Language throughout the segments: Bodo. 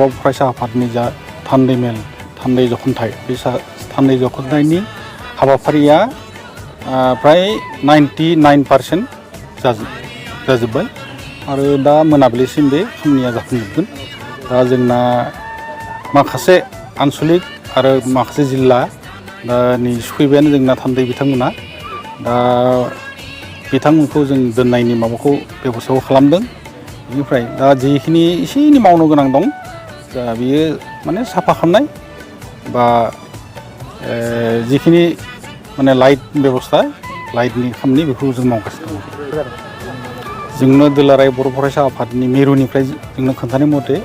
बर' फरायसा आफादनि जा थान्दै मेल थान्दै जख'न्थाइ बे थान्दै जख'न्थाइनि हाबाफारिया प्राय 99% जाजोब्बाय आरो दा मोनाबिलिसिम बे खामानिया जाफुंजोबगोन। दा जोंना माखासे आनसलिक आरो माखासे जिल्ला दा नै सफैबायानो जोंना थान्दै बिथांमोना दा बिथांमोनखौ जों दोननायनि माबाखौ बेबस्थाखौ खालामदों। बेनिफ्राय दा जिखिनि एसे एनै मावनो गोनां दं दा बियो माने साफा खालामनाय बा जिखिनि माने लाइट बेबस्था लाइटनि खामानि बेखौ जों मावगासिनो दं। जोंनो दुलाराय बर' फरायसा आफादनि मिरुनिफ्राय जोंनो खोन्थानाय मथे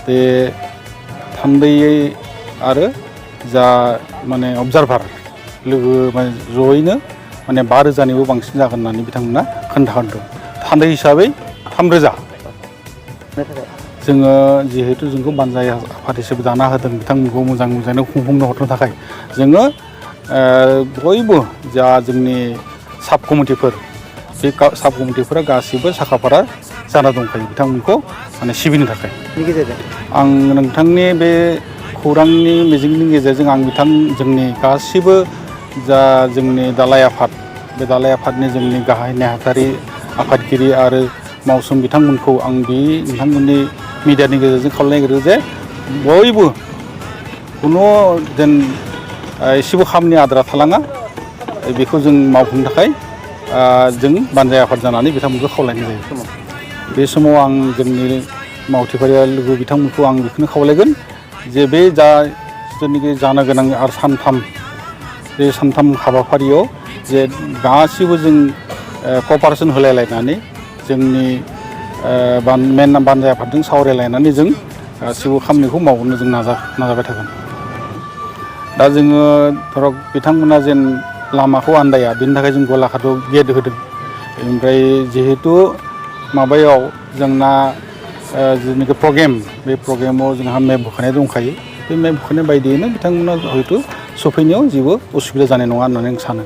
बे थान्दैयै आरो जा माने अबजारभार लोगो माने जयैनो माने 5,000निबो बांसिन जागोन होननानै बिथांमोना खोन्थादों। थान्दै हिसाबै 3,000 जोङो जिहेतु जोंखौ बानजाय आफाद हिसाबै दाना होदों बिथांमोनखौ मोजाङै खुंफुंनो हरनो थाखाय जोङो बयबो जा जोंनि साब कमिटिफोर बे साब कमिटिफोरा गासिबो साखाफारा जाना दंखायो बिथांमोनखौ माने सिबिनो थाखाय। आं नोंथांनि बे खौरांनि मिजिंनि गेजेरजों आं जोंनि गासिबो जा जोंनि दालाइ आफाद बे दालाइ आफादनि जोंनि गाहाय नेहाथारि आफादगिरि आरो मावसोम बिथांमोनखौ आं बे नोंथांमोननि मिडियानि गेजेरजों खावलायनो नागिरो जे बयबो खुनु जेन एसेबो खामानि आद्रा थालाङा बेखौ जों मावफुंनो थाखाय जों बानजाय आफाद जानानै बिथांमोनखौ खावलायनाय जायो। बे समाव आं जोंनि मावथिफारिया लोगो बिथांमोनखौ आं बेखौनो खावलायगोन जे बे जा जिथुनाखि जानो गोनां आरो सानथाम हाबाफारियाव जे गासिबो जों कपारेसन होलायलायनानै जोंनि मेन बानजाय आफादजों सावरायलायनानै जों गासिबो खामानिखौ मावनो जों नाजाबाय थागोन। दा जोङो धरक बिथांमोना जेन लामाखौ आन्दाया बेनि थाखाय जों गलाघाटआव गेट होदों। ओमफ्राय जिहेतु माबायाव जोंना जिथुनाखि प्रग्राम बे प्रग्रामाव जोंहा मेप होखानाय दंखायो बे मेप होखानाय बायदियैनो बिथांमोना हयथ' सफैनायाव जेबो उसुबिदा जानाय नङा होननानै आं सानो।